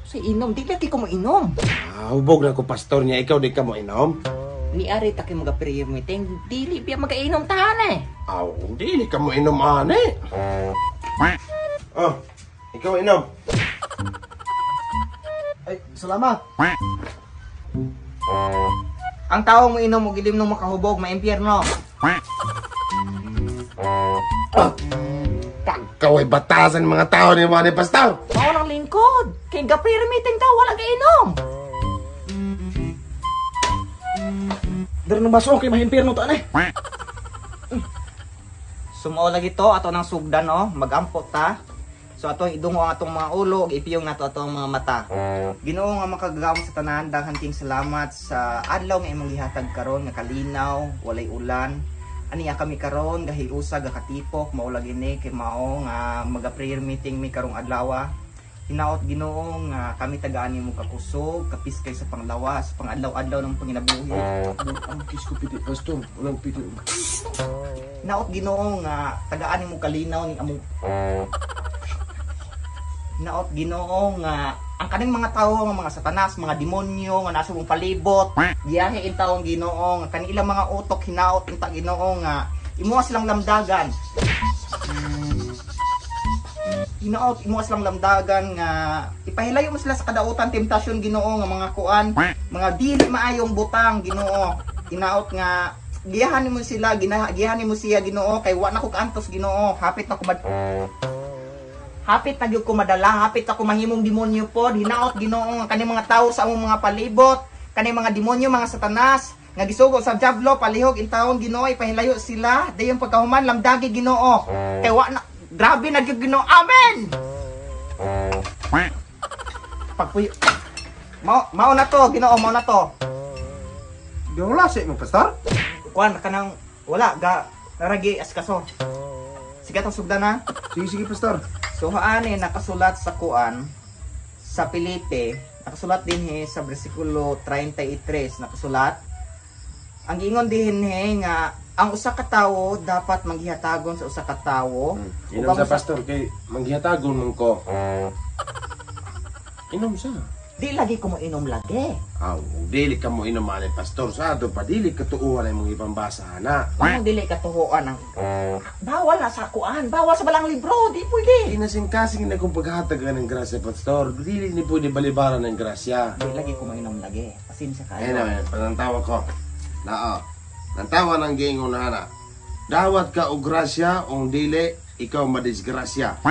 Sa inom, di lagi ko mo inom. Ah, hubog na ko, pastor niya. Ikaw di ka mo inom? Ni ari ta kay mga prayer meeting, dili biya magainom tahan eh. Aw, dili ka mo inom ane. Oh, ikaw inom. Ay, salamat. Ang tao mo inom og ilim nung makahubog, maimpyerno. Pagkaway batasan mga tao ni mga ni pastor. Mao lang lingkod. Kay ga prayer meeting ta wala gainom. Dari ng baso, kay mahimpirno ta eh. Sumao lagi to ato nang sugdan oh, magampo ta. So ato idungo ang atong mga ulo ug ipiyong nato atong mga mata. Ginoo nga makagagahom sa tanan, daghan king salamat sa adlaw nga imong gihatag karon nga kalinaw, walay ulan. Aniya kami karon gahiusa gakatipok mao lagi ni kay mao nga maga prayer meeting mi karong adlaw. Hinaot Ginoo nga kami tagaan nimo kakusog, kapiskay sa panglawas, pangadlaw-adlaw ng panginabuhi. Ang kiss ko piti, pastor. Walang piti. Hinaot Ginoo nga tagaan nimo kalinaw ning among. Hinaot Ginoo nga ang kaning mga tawo nga mga satanas, mga demonyo nga nasa mong palibot, giyahe in taong Ginoo nga kanilang mga utok hinaot unta Ginoo nga imuha silang lamdagan. Hinaot imuha silang lamdagan nga ipahilayo mo sila sa kadautan temptasyon Ginoo nga mga kuan, mga dili maayong butang Ginoo. Hinaot nga giyahan nimo sila, giyahan nimo siya Ginoo kay wa na ko kaantos Ginoo, hapit na ko hapit na gyud ko madala, hapit ako mahimong demonyo pod. Hinaot Ginoo nga kaning mga tawo sa among mga palibot, kaning mga demonyo, mga satanas nga gisugo sa dyablo palihog intawon Ginoo, ipahilayo sila dayon pagkahuman lamdagi Ginoo. Kay wa na grabe na gyud Ginoo. Amen. Pagpuyo. Mao na to Ginoo, mao na to. Di wala sa imong pastor? Kuan kanang wala ga naragi askaso. Sige tong sugdan na. Sige sige pastor. So haani nakasulat sa kuan sa Filipe, nakasulat din he sa bersikulo 33 nakasulat. Ang giingon din he nga ang usa ka tawo dapat manggihatagon sa usa ka tawo. Inom sa pastor kay manggihatagon man ko. Inom sa. Di lagi ko mo inom lagi. Aw, dili ka mo inom ani pastor sa ato pa dili ka tuohan ay mong ipambasa na. Ano dili ka tuohan ang bawal na sa kuan, bawal sa balang libro, di pwede. Inasing-kasing na kung paghatag ka ng grasya pastor, dili ni pwede balibaran ng grasya. Di lagi ko mo inom lagi. Pasensya kayo. Ayun na, panantawa ko. Nao. Nantawa ng giingon na ana. Dawat ka og grasya ong dili ikaw madisgrasya.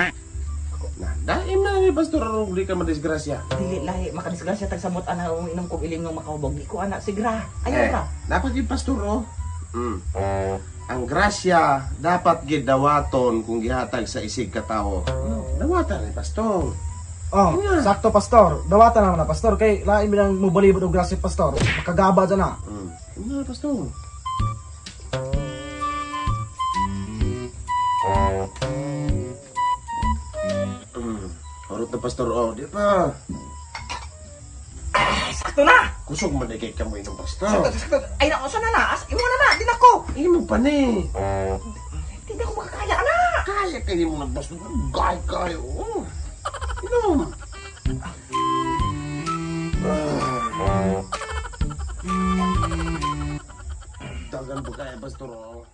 Na, daim na ni pastor aron di ka madisgrasya. Dili lahi makadisgrasya tag samot ana ong inom kog ilim nga makahubog. Di ko ana sigra. Ayaw ra. Dapat yung pastor oh. Ang grasya dapat gid dawaton kung gihatag sa isig ka tawo. Dawatan ni pastor. Oh, Yeah. sakto pastor. Dawatan naman na pastor kay lain bilang mobalibot og grasya pastor. Makagaba dyan na. Nga pastor. Harot na pastor oh, di ba? Sakto na. Kusog man di kay kamoy ng pastor. Sakto, sakto. Ay na, usa na na. As, imo na na, di na ko. Imo pa ni. Di na ko makakaya na. Kaya kayo mo ng pastor. Gay kayo. Oh. Inom. Tagal ba kaya pastor oh?